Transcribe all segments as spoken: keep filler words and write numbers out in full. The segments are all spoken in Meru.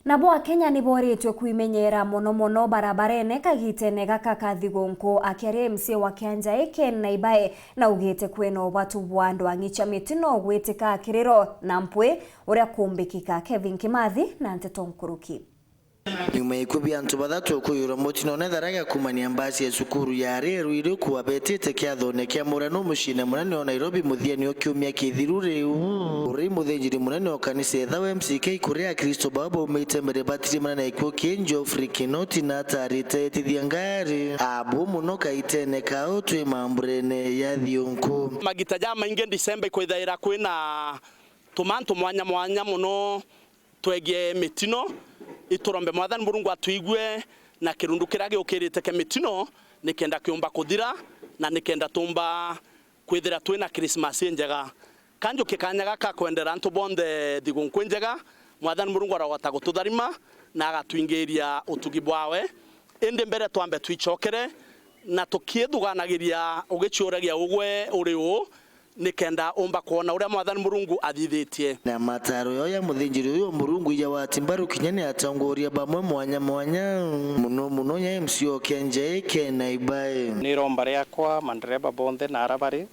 Nabo Akenya ni boritwe kwimenyera mono mono barabarene kagitene gaka ka thigunku. Akiaria M C A wa Kianjai Ken Naibai naugite kwina ubatu bwa ndwang'i cia mitino gwitika kiriro na mpwi uria kumbikika. Kevin Kimathi na nteto nkuruki. Nyuma ya ikuu bia antu bathatu kuiyurwa mutinone Tharaka kumania mbasi ya cukuru ya Areru iri kuwa betite kiathone kia murano muciine munene o Nairobi muthiani o kiumia kithiru riu. Uri muthinjiri munene o kanisa ya Thau M C K kuria Akristo bau baumite mbere batirimana na ikuu kii Geoffrey Kinoti na atarite etithia ngari abu muno kaitene kao twi mamburene ya thiunku. Magita jamaingi December ikwithaira kwina tumantu mwanya mwanya muno twegie mitino, iturombe Mwathani Murungu atwigue na kirundu kiria giukirite kia mitino, nikenda kiumba kuthira na nikenda tumba kwithira twina Christmas injega. Kanjuki kanya gaka kwendera antu bonthe thigunku injega, Mwathani Murungu arogota gututharima na agatwingiria utugi bwawe. Indi mbere twambe twicokere na tukiithuganagiria ugiciuragia ugwe uri uu, nikenda umba kwona uria Mwathani Murungu athithitie. Na mataro yao ya muthinjiri uyu Murungu ija wati mbaru kinya ni atongoria bamwe mwanya mwanya, muno muno nya M C A o Kianjai Ken Naibai. Ni iromba riakwa mandereba bonthe na ara bari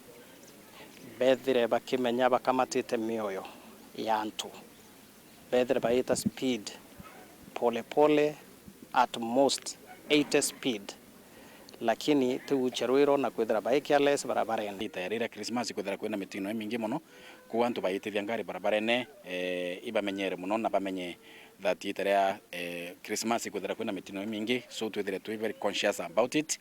bethire bakimenya bakamatite mioyo ya antu. Bethire baita speed pole pole, at most eighty speed, lakini ti uche rwiro na kwithira bai careless barabarene. Itaya riria Christmas kwithira kwina mitino imingi mono, kwou antu baitithia ngari barabarene, eh, ibamenyere mono na bamenye that ita ria, eh, Christmas kwithira kwina mitino imingi, so twithire twi very conscious about it.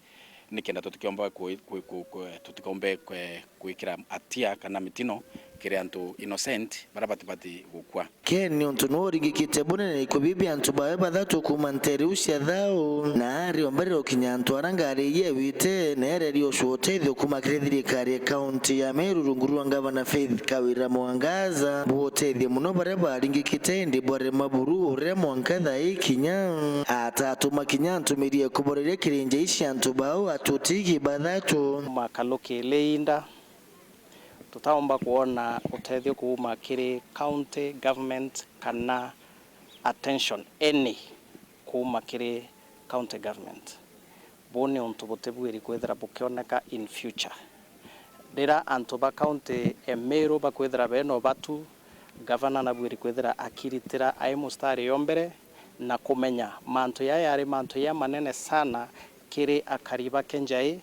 Nikenda tutikiomba kwi-, kwi-, kwi-, kwi-, tutikombe kwi-, kwikira atia kana mitino kiri antu innocent baria batibati gukua. Ken ni untu niwe uringikite bunene ikubi bia antu bawe bathatu kuuma nteere iu cia Thau, na ari o mbere ukinya antu ara ngari iye wite, na ereria ucua utethio kuuma kiri thirikari ya kaunti ya Meru rungu rwa ngavana Faith Kawira Mwangaza, bwotethie mono baria baringikite indi bwarema buru uria mwanka thaa ii kinya atatuma kinya antumirie kuboreria kiri nja ici antu bau atutigi bathatu. Makaluki liinda, tutaumba kwona utethio kuuma kiri county government kana attention any kuuma kiri county government. Buu ni untu butibwiri kwithira bukioneka in future. Riria antu ba county ya Meru bakwithira bena ubatu, gavana nabwiri kwithira akiritira ai mustari yo mbere na kumenya mantu jaa jari mantu jamanene sana kiri akari ba Kianjai,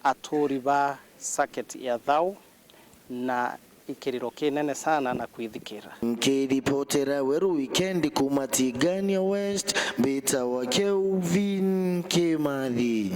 aturi ba circuit ya Thau, na ikiriro kinene sana na kwithikira. Nkiripotera Weru Wikendi kuuma Tigania West, mbitawa Kelvin Kimathi.